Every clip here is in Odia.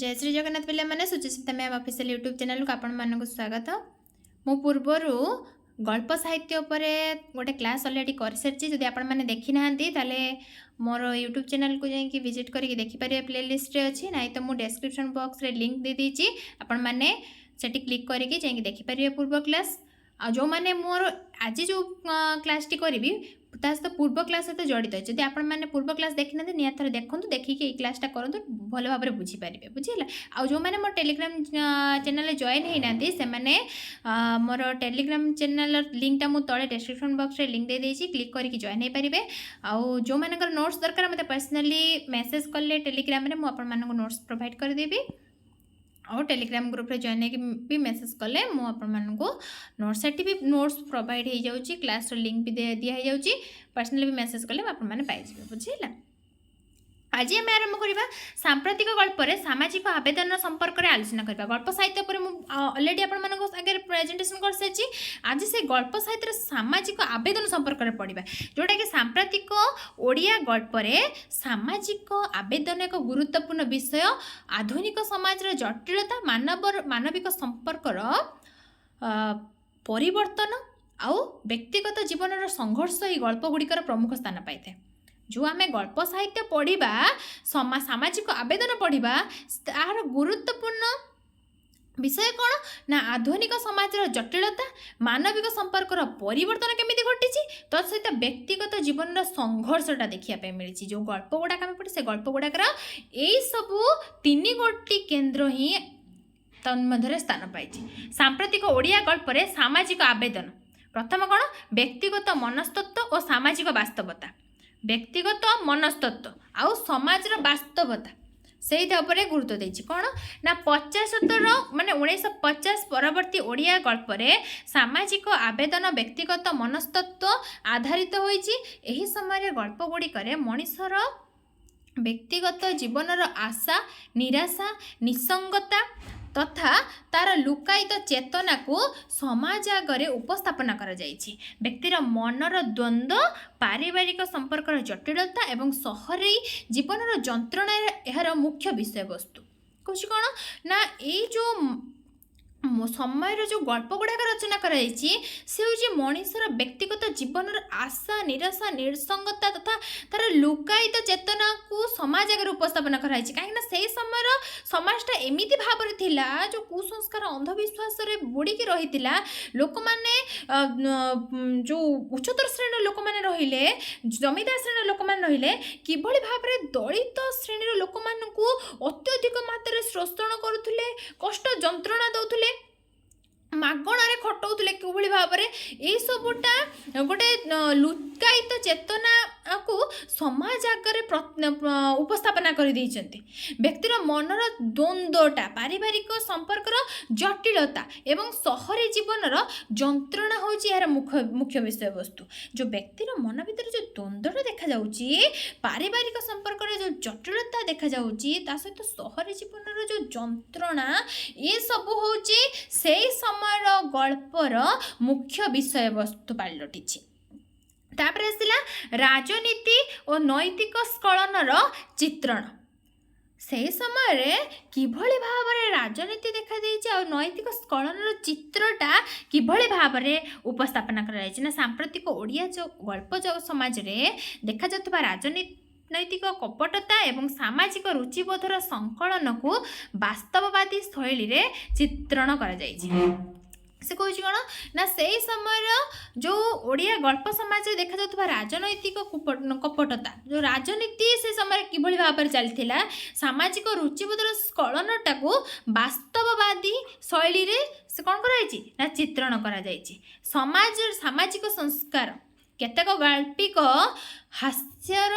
ଜୟ ଶ୍ରୀ ଜଗନ୍ନାଥ ପିଲାମାନେ, ସୁଚିସ୍ମିତା ମ୍ୟାମ୍ ଅଫିସିଆଲ ୟୁଟ୍ୟୁବ୍ ଚ୍ୟାନେଲକୁ ଆପଣମାନଙ୍କୁ ସ୍ୱାଗତ। ମୁଁ ପୂର୍ବରୁ ଗଳ୍ପ ସାହିତ୍ୟ ଉପରେ ଗୋଟେ କ୍ଲାସ୍ ଅଲରେଡ଼ି କରିସାରିଛି। ଯଦି ଆପଣମାନେ ଦେଖିନାହାନ୍ତି, ତାହେଲେ ମୋର ୟୁଟ୍ୟୁବ୍ ଚ୍ୟାନେଲକୁ ଯାଇକି ଭିଜିଟ୍ କରିକି ଦେଖିପାରିବେ, ପ୍ଲେ ଲିଷ୍ଟରେ ଅଛି। ନାଇଁ ତ ମୁଁ ଡେସ୍କ୍ରିପସନ୍ ବକ୍ସରେ ଲିଙ୍କ୍ ଦେଇଦେଇଛି, ଆପଣମାନେ ସେଠି କ୍ଲିକ୍ କରିକି ଯାଇକି ଦେଖିପାରିବେ ପୂର୍ବ କ୍ଲାସ୍। ଆଉ ଯେଉଁମାନେ ମୋର ଆଜି ଯେଉଁ କ୍ଲାସ୍ଟି କରିବି, ତା ସହିତ ପୂର୍ବ କ୍ଲାସ୍ ସହିତ ଜଡ଼ିତ ଅଛି। ଯଦି ଆପଣମାନେ ପୂର୍ବ କ୍ଲାସ୍ ଦେଖିନାହାନ୍ତି, ନିହାତି ଥରେ ଦେଖନ୍ତୁ, ଦେଖିକି ଏଇ କ୍ଲାସ୍ଟା କରନ୍ତୁ, ଭଲ ଭାବରେ ବୁଝିପାରିବେ। ବୁଝିହେଲା? ଆଉ ଯେଉଁମାନେ ମୋ ଟେଲିଗ୍ରାମ ଚ୍ୟାନେଲରେ ଜଏନ୍ ହେଇନାହାନ୍ତି, ସେମାନେ ମୋର ଟେଲିଗ୍ରାମ ଚ୍ୟାନେଲର ଲିଙ୍କଟା ମୁଁ ତଳେ ଡେସ୍କ୍ରିପସନ୍ ବକ୍ସରେ ଲିଙ୍କ ଦେଇଦେଇଛି, କ୍ଲିକ୍ କରିକି ଜଏନ୍ ହେଇପାରିବେ। ଆଉ ଯେଉଁମାନଙ୍କର ନୋଟ୍ସ ଦରକାର, ମୋତେ ପର୍ସନାଲି ମେସେଜ୍ କଲେ ଟେଲିଗ୍ରାମରେ ମୁଁ ଆପଣମାନଙ୍କୁ ନୋଟ୍ସ ପ୍ରୋଭାଇଡ଼ କରିଦେବି। ଆଉ ଟେଲିଗ୍ରାମ ଗ୍ରୁପ୍ରେ ଜଏନ୍ ହେଇକି ବି ମେସେଜ୍ କଲେ ମୁଁ ଆପଣମାନଙ୍କୁ ନୋଟ୍ସ, ସେଠି ବି ନୋଟ୍ସ ପ୍ରୋଭାଇଡ଼ ହେଇଯାଉଛି, କ୍ଲାସ୍ର ଲିଙ୍କ୍ ବି ଦିଆହେଇଯାଉଛି। ପର୍ସନାଲି ବି ମେସେଜ୍ କଲେ ଆପଣମାନେ ପାଇଯିବେ। ବୁଝିହେଲା? ଆଜି ଆମେ ଆରମ୍ଭ କରିବା, ସାମ୍ପ୍ରତିକ ଗଳ୍ପରେ ସାମାଜିକ ଆବେଦନ ସମ୍ପର୍କରେ ଆଲୋଚନା କରିବା। ଗଳ୍ପ ସାହିତ୍ୟ ଉପରେ ମୁଁ ଅଲରେଡ଼ି ଆପଣମାନଙ୍କ ସାଙ୍ଗରେ ପ୍ରେଜେଣ୍ଟେସନ୍ କରିସାରିଛି। ଆଜି ସେ ଗଳ୍ପ ସାହିତ୍ୟର ସାମାଜିକ ଆବେଦନ ସମ୍ପର୍କରେ ପଢ଼ିବା, ଯେଉଁଟାକି ସାମ୍ପ୍ରତିକ ଓଡ଼ିଆ ଗଳ୍ପରେ ସାମାଜିକ ଆବେଦନ ଏକ ଗୁରୁତ୍ୱପୂର୍ଣ୍ଣ ବିଷୟ। ଆଧୁନିକ ସମାଜର ଜଟିଳତା, ମାନବିକ ସମ୍ପର୍କର ପରିବର୍ତ୍ତନ ଆଉ ବ୍ୟକ୍ତିଗତ ଜୀବନର ସଂଘର୍ଷ ଏହି ଗଳ୍ପ ଗୁଡ଼ିକର ପ୍ରମୁଖ ସ୍ଥାନ ପାଇଥାଏ। ଯେଉଁ ଆମେ ଗଳ୍ପ ସାହିତ୍ୟ ପଢ଼ିବା, ସାମାଜିକ ଆବେଦନ ପଢ଼ିବା, ତାହାର ଗୁରୁତ୍ୱପୂର୍ଣ୍ଣ ବିଷୟ କ'ଣ ନା ଆଧୁନିକ ସମାଜର ଜଟିଳତା, ମାନବିକ ସମ୍ପର୍କର ପରିବର୍ତ୍ତନ କେମିତି ଘଟିଛି, ତତ୍ ସହିତ ବ୍ୟକ୍ତିଗତ ଜୀବନର ସଂଘର୍ଷଟା ଦେଖିବା ପାଇଁ ମିଳିଛି। ଯେଉଁ ଗଳ୍ପ ଗୁଡ଼ାକ ଆମେ ପଢ଼ି, ସେ ଗଳ୍ପ ଗୁଡ଼ାକର ଏଇସବୁ ତିନି ଗୋଟି କେନ୍ଦ୍ର ହିଁ ତନ୍ମଧ୍ୟରେ ସ୍ଥାନ ପାଇଛି। ସାମ୍ପ୍ରତିକ ଓଡ଼ିଆ ଗଳ୍ପରେ ସାମାଜିକ ଆବେଦନ। ପ୍ରଥମ କ'ଣ? ବ୍ୟକ୍ତିଗତ ମନସ୍ତତ୍ଵ ଓ ସାମାଜିକ ବାସ୍ତବତା। ବ୍ୟକ୍ତିଗତ ମନସ୍ତତ୍ଵ ଆଉ ସମାଜର ବାସ୍ତବତା, ସେଇଟା ଉପରେ ଗୁରୁତ୍ୱ ଦେଇଛି। କ'ଣ ନା ପଚାଶୋତ୍ତର, ମାନେ 1950 ପରବର୍ତ୍ତୀ ଓଡ଼ିଆ ଗଳ୍ପରେ ସାମାଜିକ ଆବେଦନ ବ୍ୟକ୍ତିଗତ ମନସ୍ତତ୍ଵ ଆଧାରିତ ହୋଇଛି। ଏହି ସମୟରେ ଗଳ୍ପ ଗୁଡ଼ିକରେ ମଣିଷର ବ୍ୟକ୍ତିଗତ ଜୀବନର ଆଶା, ନିରାଶା, ନିସଙ୍ଗତା ତଥା ତାର ଲୁକାୟିତ ଚେତନାକୁ ସମାଜ ଆଗରେ ଉପସ୍ଥାପନା କରାଯାଇଛି। ବ୍ୟକ୍ତିର ମନର ଦ୍ୱନ୍ଦ୍ୱ, ପାରିବାରିକ ସମ୍ପର୍କର ଜଟିଳତା ଏବଂ ସହରୀ ଜୀବନର ଯନ୍ତ୍ରଣା ଏହାର ମୁଖ୍ୟ ବିଷୟବସ୍ତୁ। କହୁଛି କ'ଣ ନା ଏଇ ଯେଉଁ ସମୟର ଯେଉଁ ଗଳ୍ପ ଗୁଡ଼ାକ ରଚନା କରାଯାଇଛି, ସେ ହେଉଛି ମଣିଷର ବ୍ୟକ୍ତିଗତ ଜୀବନର ଆଶା, ନିରାଶା, ନିଃସଙ୍ଗତା ତଥା ତାର ଲୁକାୟିତ ଚେତନାକୁ ସମାଜ ଆଗରେ ଉପସ୍ଥାପନା କରାଯାଇଛି। କାହିଁକିନା ସେଇ ସମୟର ସମାଜଟା ଏମିତି ଭାବରେ ଥିଲା, ଯେଉଁ କୁସଂସ୍କାର, ଅନ୍ଧବିଶ୍ୱାସରେ ବୁଡ଼ିକି ରହିଥିଲା। ଲୋକମାନେ, ଯେଉଁ ଉଚ୍ଚତର ଶ୍ରେଣୀର ଲୋକମାନେ ରହିଲେ, ଜମିଦାର ଶ୍ରେଣୀର ଲୋକମାନେ ରହିଲେ, କିଭଳି ଭାବରେ ଦଳିତ ଶ୍ରେଣୀର ଲୋକମାନଙ୍କୁ ଅତ୍ୟଧିକ ମାତ୍ରାରେ ଶୋଷଣ କରୁଥିଲେ, କଷ୍ଟ ଯନ୍ତ୍ରଣା ଦେଉଥିଲେ, ମାଗଣାରେ ଖଟଉଥିଲେ କିଭଳି ଭାବରେ, ଏଇସବୁଟା ଗୋଟେ ଲୁକାୟିତ ଚେତନାକୁ ସମାଜ ଆଗରେ ଉପସ୍ଥାପନା କରିଦେଇଛନ୍ତି। ବ୍ୟକ୍ତିର ମନର ଦ୍ୱନ୍ଦ୍ୱଟା, ପାରିବାରିକ ସମ୍ପର୍କର ଜଟିଳତା ଏବଂ ସହରୀ ଜୀବନର ଯନ୍ତ୍ରଣା ହେଉଛି ଏହାର ମୁଖ୍ୟ ବିଷୟବସ୍ତୁ। ଯେଉଁ ବ୍ୟକ୍ତିର ମନ ଭିତରେ ଯେଉଁ ଦ୍ୱନ୍ଦ୍ୱଟା ଦେଖାଯାଉଛି, ପାରିବାରିକ ସମ୍ପର୍କର ଯେଉଁ ଜଟିଳତା ଦେଖାଯାଉଛି, ତା ସହିତ ସହରୀ ଜୀବନର ଯେଉଁ ଯନ୍ତ୍ରଣା, ଏସବୁ ହେଉଛି ସେଇ ସମୟର ଗଳ୍ପର ମୁଖ୍ୟ ବିଷୟବସ୍ତୁ ପାଲଟିଛି। ତାପରେ ଆସିଲା ରାଜନୀତି ଓ ନୈତିକ ସ୍ଖଳନର ଚିତ୍ରଣ। ସେହି ସମୟରେ କିଭଳି ଭାବରେ ରାଜନୀତି ଦେଖାଦେଇଛି ଆଉ ନୈତିକ ସ୍ଖଳନର ଚିତ୍ରଟା କିଭଳି ଭାବରେ ଉପସ୍ଥାପନା କରାଯାଇଛି ନା ସାମ୍ପ୍ରତିକ ଓଡ଼ିଆ ଯେଉଁ ଗଳ୍ପ ଯେଉଁ ସମାଜରେ ଦେଖାଯାଉଥିବା ରାଜନୈତିକ କପଟତା ଏବଂ ସାମାଜିକ ରୁଚିବୋଧର ସଂକଳନକୁ ବାସ୍ତବବାଦୀ ଶୈଳୀରେ ଚିତ୍ରଣ କରାଯାଇଛି। ସେ କହୁଛି କ'ଣ ନା ସେଇ ସମୟର ଯେଉଁ ଓଡ଼ିଆ ଗଳ୍ପ ସମାଜରେ ଦେଖାଯାଉଥିବା ରାଜନୈତିକ କପଟତା, ଯେଉଁ ରାଜନୀତି ସେ ସମୟରେ କିଭଳି ଭାବରେ ଚାଲିଥିଲା, ସାମାଜିକ ରୁଚିବୋଧର ସ୍ଖଳନଟାକୁ ବାସ୍ତବବାଦୀ ଶୈଳୀରେ ସେ କ'ଣ କରାଯାଇଛି ନା ଚିତ୍ରଣ କରାଯାଇଛି। ସମାଜ ସାମାଜିକ ସଂସ୍କାର, କେତେକ ଗାଳ୍ପିକ ହାସ୍ୟର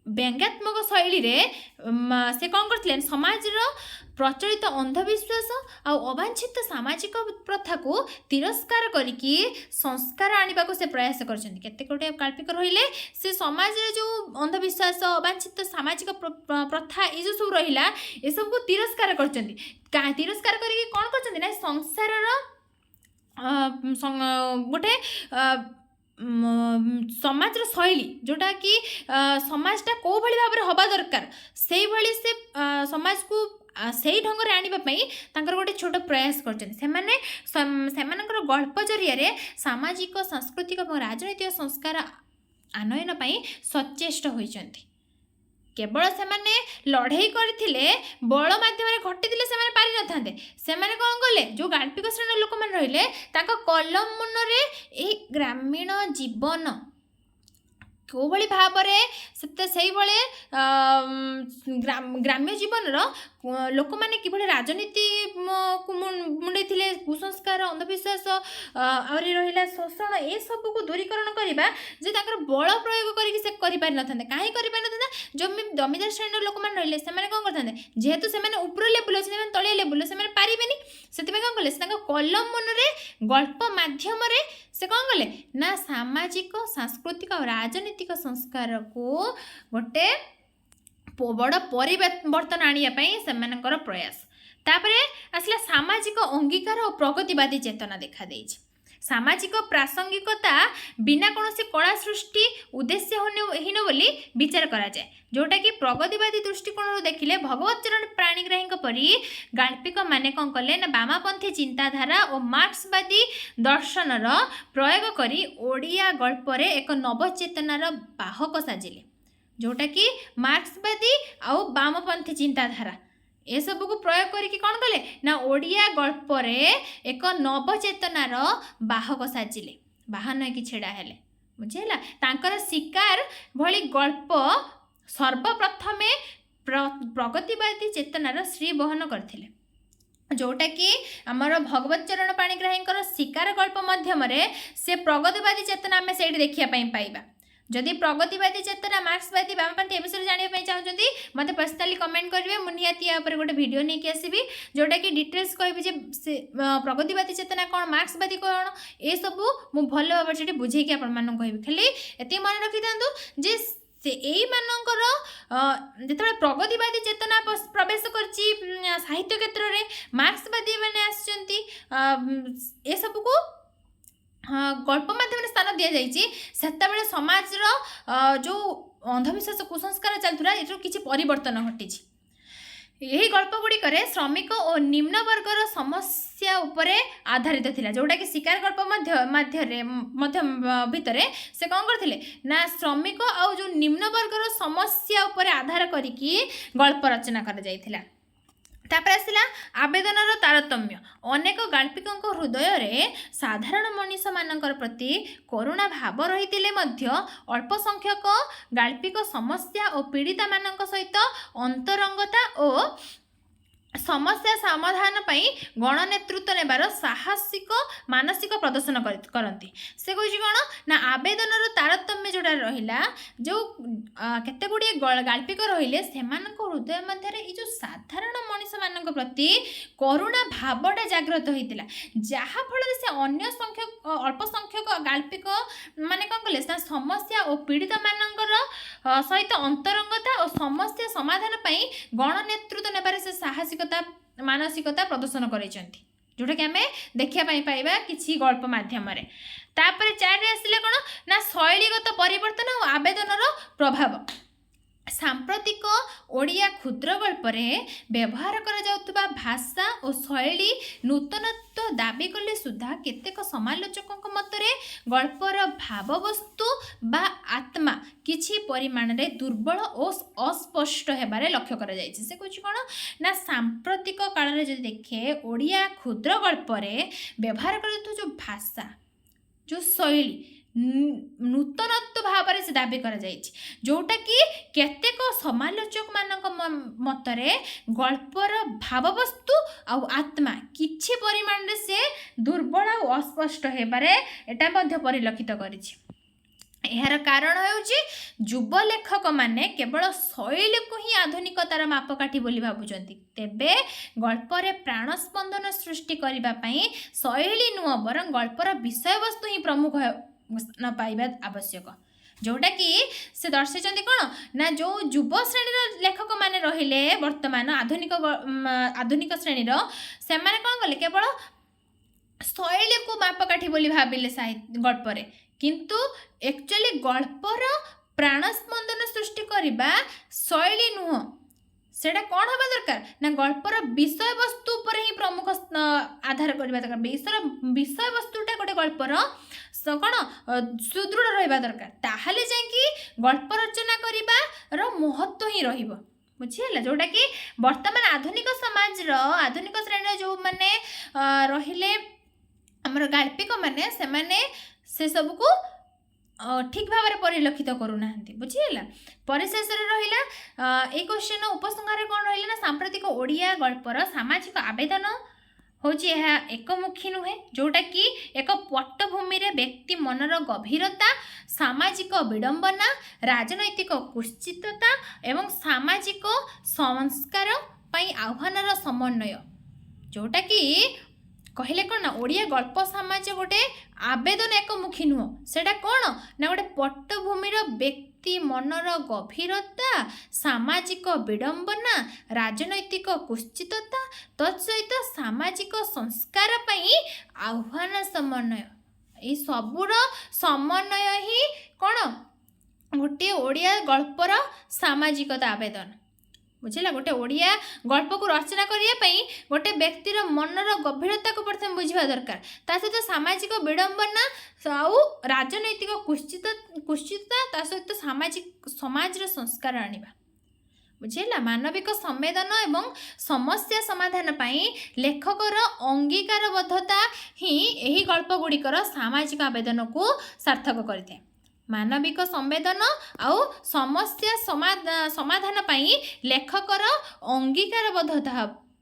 ବ୍ୟଙ୍ଗାତ୍ମକ ଶୈଳୀରେ ସେ କ'ଣ କରିଥିଲେ? ସମାଜର ପ୍ରଚଳିତ ଅନ୍ଧବିଶ୍ୱାସ ଆଉ ଅବାଞ୍ଛିତ ସାମାଜିକ ପ୍ରଥାକୁ ତିରସ୍କାର କରିକି ସଂସ୍କାର ଆଣିବାକୁ ସେ ପ୍ରୟାସ କରିଛନ୍ତି। କେତେ ଗୁଡ଼ିଏ ଗାଳ୍ପିକ ରହିଲେ, ସେ ସମାଜରେ ଯେଉଁ ଅନ୍ଧବିଶ୍ୱାସ, ଅବାଞ୍ଛିତ ସାମାଜିକ ପ୍ରଥା ଏ ଯେଉଁ ସବୁ ରହିଲା, ଏସବୁକୁ ତିରସ୍କାର କରିଛନ୍ତି। ତିରସ୍କାର କରିକି କ'ଣ କରିଛନ୍ତି ନା ସଂସାରର ଗୋଟେ ସମାଜର ଶୈଳୀ, ଯେଉଁଟାକି ସମାଜଟା କେଉଁ ଭଳି ଭାବରେ ହେବା ଦରକାର, ସେଇଭଳି ସେ ସମାଜକୁ ସେଇ ଢଙ୍ଗରେ ଆଣିବା ପାଇଁ ତାଙ୍କର ଗୋଟେ ଛୋଟ ପ୍ରୟାସ କରିଛନ୍ତି। ସେମାନେ ସେମାନଙ୍କର ଗଳ୍ପ ଜରିଆରେ ସାମାଜିକ, ସାଂସ୍କୃତିକ ଏବଂ ରାଜନୈତିକ ସଂସ୍କାର ଆନୟନ ପାଇଁ ସଚେଷ୍ଟ ହୋଇଛନ୍ତି। କେବଳ ସେମାନେ ଲଢ଼େଇ କରିଥିଲେ, ବଳ ମାଧ୍ୟମରେ ଘଟିଥିଲେ ସେମାନେ ପାରିନଥାନ୍ତେ। ସେମାନେ କ'ଣ କଲେ? ଯେଉଁ ଗାଳ୍ପିକ ଶ୍ରେଣୀର ଲୋକମାନେ ରହିଲେ, ତାଙ୍କ କଲମ ମୁନରେ ଏହି ଗ୍ରାମୀଣ ଜୀବନ କେଉଁଭଳି ଭାବରେ ସେତେ ସେଇଭଳି ଗ୍ରାମ୍ୟ ଜୀବନର ଲୋକମାନେ କିଭଳି ରାଜନୀତି ମୁଣ୍ଡେଇଥିଲେ, କୁସଂସ୍କାର, ଅନ୍ଧବିଶ୍ୱାସ, ଆହୁରି ରହିଲା ଶୋଷଣ, ଏସବୁକୁ ଦୂରୀକରଣ କରିବା ଯେ ତାଙ୍କର ବଳ ପ୍ରୟୋଗ କରିକି ସେ କରିପାରିନଥାନ୍ତେ। କାହିଁ କରିପାରିନଥାନ୍ତେ? ଜମିଦାର ଶ୍ରେଣୀର ଲୋକମାନେ ରହିଲେ, ସେମାନେ କ'ଣ କରିଥାନ୍ତେ? ଯେହେତୁ ସେମାନେ ଉପର ଲେବୁଲ୍ ଅଛନ୍ତି, ସେମାନେ ତଳିଆ ଲେବୁଲ୍, ସେମାନେ ପାରିବେନି। ସେଥିପାଇଁ କ'ଣ କଲେ? ସେ ତାଙ୍କ କଲମ ମୁନରେ ଗଳ୍ପ ମାଧ୍ୟମରେ ସେ କ'ଣ କଲେ ନା ସାମାଜିକ, ସାଂସ୍କୃତିକ ଆଉ ରାଜନୈତିକ ସଂସ୍କାରକୁ ଗୋଟେ ବଡ଼ ପରିବର୍ତ୍ତନ ଆଣିବା ପାଇଁ ସେମାନଙ୍କର ପ୍ରୟାସ। ତାପରେ ଆସିଲା ସାମାଜିକ ଅଙ୍ଗୀକାର ଓ ପ୍ରଗତିବାଦୀ ଚେତନା ଦେଖାଦେଇଛି। ସାମାଜିକ ପ୍ରାସଙ୍ଗିକତା ବିନା କୌଣସି କଳା ସୃଷ୍ଟି ଉଦ୍ଦେଶ୍ୟହୀନ ବୋଲି ବିଚାର କରାଯାଏ, ଯେଉଁଟାକି ପ୍ରଗତିବାଦୀ ଦୃଷ୍ଟିକୋଣରୁ ଦେଖିଲେ ଭଗବତ ଚରଣ ପାଣିଗ୍ରାହୀଙ୍କ ପରି ଗାଳ୍ପିକମାନେ କ'ଣ କଲେ ନା ବାମପନ୍ଥୀ ଚିନ୍ତାଧାରା ଓ ମାର୍କ୍ସବାଦୀ ଦର୍ଶନର ପ୍ରୟୋଗ କରି ଓଡ଼ିଆ ଗଳ୍ପରେ ଏକ ନବଚେତନାର ବାହକ ସାଜିଲେ। ଯେଉଁଟାକି ମାର୍କ୍ସବାଦୀ ଆଉ ବାମପନ୍ଥୀ ଚିନ୍ତାଧାରା ଏସବୁକୁ ପ୍ରୟୋଗ କରିକି କ'ଣ କଲେ ନା ଓଡ଼ିଆ ଗଳ୍ପରେ ଏକ ନବଚେତନାର ବାହକ ସାଜିଲେ, ବାହନ ହେଇକି ଛିଡ଼ା ହେଲେ। ବୁଝିହେଲା? ତାଙ୍କର ଶିକାର ଭଳି ଗଳ୍ପ ସର୍ବପ୍ରଥମେ ପ୍ରଗତିବାଦୀ ଚେତନାର ଶ୍ରୀ ବହନ କରିଥିଲେ। ଯେଉଁଟାକି ଆମର ଭଗବତ ଚରଣ ପାଣିଗ୍ରାହୀଙ୍କର ଶିକାର ଗଳ୍ପ ମାଧ୍ୟମରେ ସେ ପ୍ରଗତିବାଦୀ ଚେତନା ଆମେ ସେଇଠି ଦେଖିବା ପାଇଁ ପାଇବା। ଯଦି ପ୍ରଗତିବାଦୀ ଚେତନା, ମାର୍କ୍ସବାଦୀ, ବାମପନ୍ଥୀ ଏ ବିଷୟରେ ଜାଣିବା ପାଇଁ ଚାହୁଁଛନ୍ତି, ମୋତେ ପର୍ସନାଲି କମେଣ୍ଟ କରିବେ। ମୁଁ ନିହାତି ୟା ଉପରେ ଗୋଟେ ଭିଡ଼ିଓ ନେଇକି ଆସିବି, ଯେଉଁଟାକି ଡିଟେଲ୍ସ କହିବି ଯେ ସେ ପ୍ରଗତିବାଦୀ ଚେତନା କ'ଣ, ମାର୍କ୍ସବାଦୀ କ'ଣ, ଏସବୁ ମୁଁ ଭଲ ଭାବରେ ସେଠି ବୁଝେଇକି ଆପଣମାନଙ୍କୁ କହିବି। ଖାଲି ଏତିକି ମନେ ରଖିଥାନ୍ତୁ ଯେ ସେ ଏଇମାନଙ୍କର ଯେତେବେଳେ ପ୍ରଗତିବାଦୀ ଚେତନା ପ୍ରବେଶ କରିଛି ସାହିତ୍ୟ କ୍ଷେତ୍ରରେ, ମାର୍କ୍ସବାଦୀ ମାନେ ଆସିଛନ୍ତି, ଏସବୁକୁ ଗଳ୍ପ ମାଧ୍ୟମରେ ସ୍ଥାନ ଦିଆଯାଇଛି, ସେତେବେଳେ ସମାଜର ଯେଉଁ ଅନ୍ଧବିଶ୍ୱାସ, କୁସଂସ୍କାର ଚାଲିଥିଲା, ଏଥିରୁ କିଛି ପରିବର୍ତ୍ତନ ଘଟିଛି। ଏହି ଗଳ୍ପ ଗୁଡ଼ିକରେ ଶ୍ରମିକ ଓ ନିମ୍ନ ବର୍ଗର ସମସ୍ୟା ଉପରେ ଆଧାରିତ ଥିଲା। ଯେଉଁଟାକି ଶିକାର ଗଳ୍ପ ମଧ୍ୟ ମାଧ୍ୟରେ ମଧ୍ୟ ଭିତରେ ସେ କ'ଣ କରିଥିଲେ ନା ଶ୍ରମିକ ଆଉ ଯେଉଁ ନିମ୍ନ ବର୍ଗର ସମସ୍ୟା ଉପରେ ଆଧାର କରିକି ଗଳ୍ପ ରଚନା କରାଯାଇଥିଲା। ତାପରେ ଆସିଲା ଆବେଦନର ତାରତମ୍ୟ। ଅନେକ ଗାଳ୍ପିକଙ୍କ ହୃଦୟରେ ସାଧାରଣ ମଣିଷମାନଙ୍କର ପ୍ରତି କରୁଣା ଭାବ ରହିଥିଲେ ମଧ୍ୟ ଅଳ୍ପ ସଂଖ୍ୟକ ଗାଳ୍ପିକ ସମସ୍ୟା ଓ ପୀଡ଼ିତାମାନଙ୍କ ସହିତ ଅନ୍ତରଙ୍ଗତା ଓ ସମସ୍ୟା ସମାଧାନ ପାଇଁ ଗଣନେତୃତ୍ୱ ନେବାର ସାହସିକ ମାନସିକ ପ୍ରଦର୍ଶନ କରନ୍ତି। ସେ କହୁଛି କ'ଣ ନା ଆବେଦନର ତାରତମ୍ୟ ଯେଉଁଟା ରହିଲା, ଯେଉଁ କେତେ ଗୁଡ଼ିଏ ଗାଳ୍ପିକ ରହିଲେ, ସେମାନଙ୍କ ହୃଦୟ ମଧ୍ୟରେ ଏଇ ଯେଉଁ ସାଧାରଣ ମଣିଷମାନଙ୍କ ପ୍ରତି କରୁଣା ଭାବଟା ଜାଗ୍ରତ ହୋଇଥିଲା, ଯାହାଫଳରେ ସେ ଅନ୍ୟ ସଂଖ୍ୟକ ଅଳ୍ପ ସଂଖ୍ୟକ ଗାଳ୍ପିକ ମାନେ କ'ଣ କଲେ ନା ସମସ୍ୟା ଓ ପୀଡ଼ିତମାନଙ୍କର ସହିତ ଅନ୍ତରଙ୍ଗତା ଓ ସମସ୍ୟା ସମାଧାନ ପାଇଁ ଗଣନେତୃତ୍ୱ ନେବାରେ ସେ ସାହସିକତା ମାନସିକତା ପ୍ରଦର୍ଶନ କରିଛନ୍ତି, ଯେଉଁଟାକି ଆମେ ଦେଖିବା ପାଇଁ ପାଇବା କିଛି ଗଳ୍ପ ମାଧ୍ୟମରେ। ତାପରେ ଚାରିରେ ଆସିଲେ କ'ଣ ନା ଶୈଳୀଗତ ପରିବର୍ତ୍ତନ ଓ ଆବେଦନର ପ୍ରଭାବ। ସାମ୍ପ୍ରତିକ ଓଡ଼ିଆ କ୍ଷୁଦ୍ର ଗଳ୍ପରେ ବ୍ୟବହାର କରାଯାଉଥିବା ଭାଷା ଓ ଶୈଳୀ ନୂତନତ୍ୱ ଦାବି କଲେ ସୁଦ୍ଧା କେତେକ ସମାଲୋଚକଙ୍କ ମତରେ ଗଳ୍ପର ଭାବବସ୍ତୁ ବା ଆତ୍ମା କିଛି ପରିମାଣରେ ଦୁର୍ବଳ ଓ ଅସ୍ପଷ୍ଟ ହେବାରେ ଲକ୍ଷ୍ୟ କରାଯାଇଛି। ସେ କହୁଛି କ'ଣ ନା ସାମ୍ପ୍ରତିକ କାଳରେ ଯଦି ଦେଖେ, ଓଡ଼ିଆ କ୍ଷୁଦ୍ର ଗଳ୍ପରେ ବ୍ୟବହାର କରାଯାଉଥିବା ଯେଉଁ ଭାଷା, ଯେଉଁ ଶୈଳୀ, ନୂତନତ୍ୱ ଭାବରେ ସେ ଦାବି କରାଯାଇଛି, ଯେଉଁଟାକି କେତେକ ସମାଲୋଚକମାନଙ୍କ ମତରେ ଗଳ୍ପର ଭାବବସ୍ତୁ ଆଉ ଆତ୍ମା କିଛି ପରିମାଣରେ ସେ ଦୁର୍ବଳ ଆଉ ଅସ୍ପଷ୍ଟ ହେବାରେ ଏଟା ମଧ୍ୟ ପରିଲକ୍ଷିତ କରିଛି। ଏହାର କାରଣ ହେଉଛି ଯୁବ ଲେଖକମାନେ କେବଳ ଶୈଳୀକୁ ହିଁ ଆଧୁନିକତାର ମାପକାଠି ବୋଲି ଭାବୁଛନ୍ତି। ତେବେ ଗଳ୍ପରେ ପ୍ରାଣସ୍ପନ୍ଦନ ସୃଷ୍ଟି କରିବା ପାଇଁ ଶୈଳୀ ନୁହଁ, ବରଂ ଗଳ୍ପର ବିଷୟବସ୍ତୁ ହିଁ ପ୍ରମୁଖ ସ୍ଥାନ ପାଇବା ଆବଶ୍ୟକ। ଯେଉଁଟାକି ସେ ଦର୍ଶାଇଛନ୍ତି କ'ଣ ନା ଯେଉଁ ଯୁବ ଶ୍ରେଣୀର ଲେଖକମାନେ ରହିଲେ ବର୍ତ୍ତମାନ ଆଧୁନିକ ଶ୍ରେଣୀର, ସେମାନେ କ'ଣ କଲେ? କେବଳ ଶୈଳୀକୁ ମାପକାଠି ବୋଲି ଭାବିଲେ ସାହିତ୍ୟ ଗଳ୍ପରେ। କିନ୍ତୁ ଆକ୍ଚୁଆଲି ଗଳ୍ପର ପ୍ରାଣସ୍ପନ୍ଦନ ସୃଷ୍ଟି କରିବା ଶୈଳୀ ନୁହଁ। ସେଇଟା କ'ଣ ହେବା ଦରକାର ନା ଗଳ୍ପର ବିଷୟବସ୍ତୁ ଉପରେ ହିଁ ପ୍ରମୁଖ ଆଧାର କରିବା ଦରକାର। ବିଷୟବସ୍ତୁଟା ଗୋଟେ ଗଳ୍ପର କ'ଣ ସୁଦୃଢ଼ ରହିବା ଦରକାର। ତାହେଲେ ଯାଇକି ଗଳ୍ପ ରଚନା କରିବାର ମହତ୍ଵ ହିଁ ରହିବ। ବୁଝିହେଲା? ଯେଉଁଟାକି ବର୍ତ୍ତମାନ ଆଧୁନିକ ସମାଜର ଆଧୁନିକ ଶ୍ରେଣୀର ଯେଉଁମାନେ ରହିଲେ ଆମର ଗାଳ୍ପିକମାନେ, ସେମାନେ ସେସବୁକୁ ଠିକ୍ ଭାବରେ ପରିଲକ୍ଷିତ କରୁନାହାନ୍ତି। ବୁଝିହେଲା? ପରିଶେଷରେ ରହିଲା ଏଇ କ୍ୱେଶ୍ଚନ ଉପସଂହାର କ'ଣ ରହିଲା ନା ସାମ୍ପ୍ରତିକ ଓଡ଼ିଆ ଗଳ୍ପର ସାମାଜିକ ଆବେଦନ ହେଉଛି ଏହା ଏକମୁଖୀ ନୁହେଁ, ଯେଉଁଟାକି ଏକ ପଟ୍ଟଭୂମିରେ ବ୍ୟକ୍ତି ମନର ଗଭୀରତା, ସାମାଜିକ ବିଡ଼ମ୍ବନା, ରାଜନୈତିକ କୁତ୍ସିତତା ଏବଂ ସାମାଜିକ ସଂସ୍କାର ପାଇଁ ଆହ୍ୱାନର ସମନ୍ୱୟ। ଯେଉଁଟାକି କହିଲେ କ'ଣ ନା ଓଡ଼ିଆ ଗଳ୍ପ ସମାଜ ଗୋଟେ ଆବେଦନ ଏକମୁଖୀ ନୁହଁ। ସେଇଟା କ'ଣ ନା ଗୋଟେ ପଟ୍ଟଭୂମିର ବ୍ୟକ୍ତି ମନର ଗଭୀରତା, ସାମାଜିକ ବିଡ଼ମ୍ବନା, ରାଜନୈତିକ କୁତ୍ସିତତା, ତତ୍ସହିତ ସାମାଜିକ ସଂସ୍କାର ପାଇଁ ଆହ୍ୱାନ ସମନ୍ୱୟ। ଏଇ ସବୁର ସମନ୍ୱୟ ହିଁ କ'ଣ ଗୋଟିଏ ଓଡ଼ିଆ ଗଳ୍ପର ସାମାଜିକତା ଆବେଦନ। ବୁଝିଲା? ଗୋଟେ ଓଡ଼ିଆ ଗଳ୍ପକୁ ରଚନା କରିବା ପାଇଁ ଗୋଟେ ବ୍ୟକ୍ତିର ମନର ଗଭୀରତାକୁ ପ୍ରଥମେ ବୁଝିବା ଦରକାର, ତା ସହିତ ସାମାଜିକ ବିଡ଼ମ୍ବନା ଆଉ ରାଜନୈତିକ କୁତ୍ସିତତା, ତା ସହିତ ସାମାଜିକ ସମାଜର ସଂସ୍କାର ଆଣିବା। ବୁଝିହେଲା? ମାନବିକ ସମ୍ବେଦନ ଏବଂ ସମସ୍ୟା ସମାଧାନ ପାଇଁ ଲେଖକର ଅଙ୍ଗୀକାରବଦ୍ଧତା ହିଁ ଏହି ଗଳ୍ପ ଗୁଡ଼ିକର ସାମାଜିକ ଆବେଦନକୁ ସାର୍ଥକ କରିଥାଏ। ମାନବିକ ସମ୍ବେଦନ ଆଉ ସମସ୍ୟା ସମାଧାନ ପାଇଁ ଲେଖକର ଅଙ୍ଗୀକାରବଦ୍ଧତା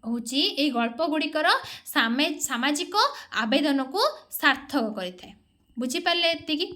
ହେଉଛି ଏହି ଗଳ୍ପ ଗୁଡ଼ିକର ସାମାଜିକ ଆବେଦନକୁ ସାର୍ଥକ କରିଥାଏ। ବୁଝିପାରିଲେ ଏତିକି?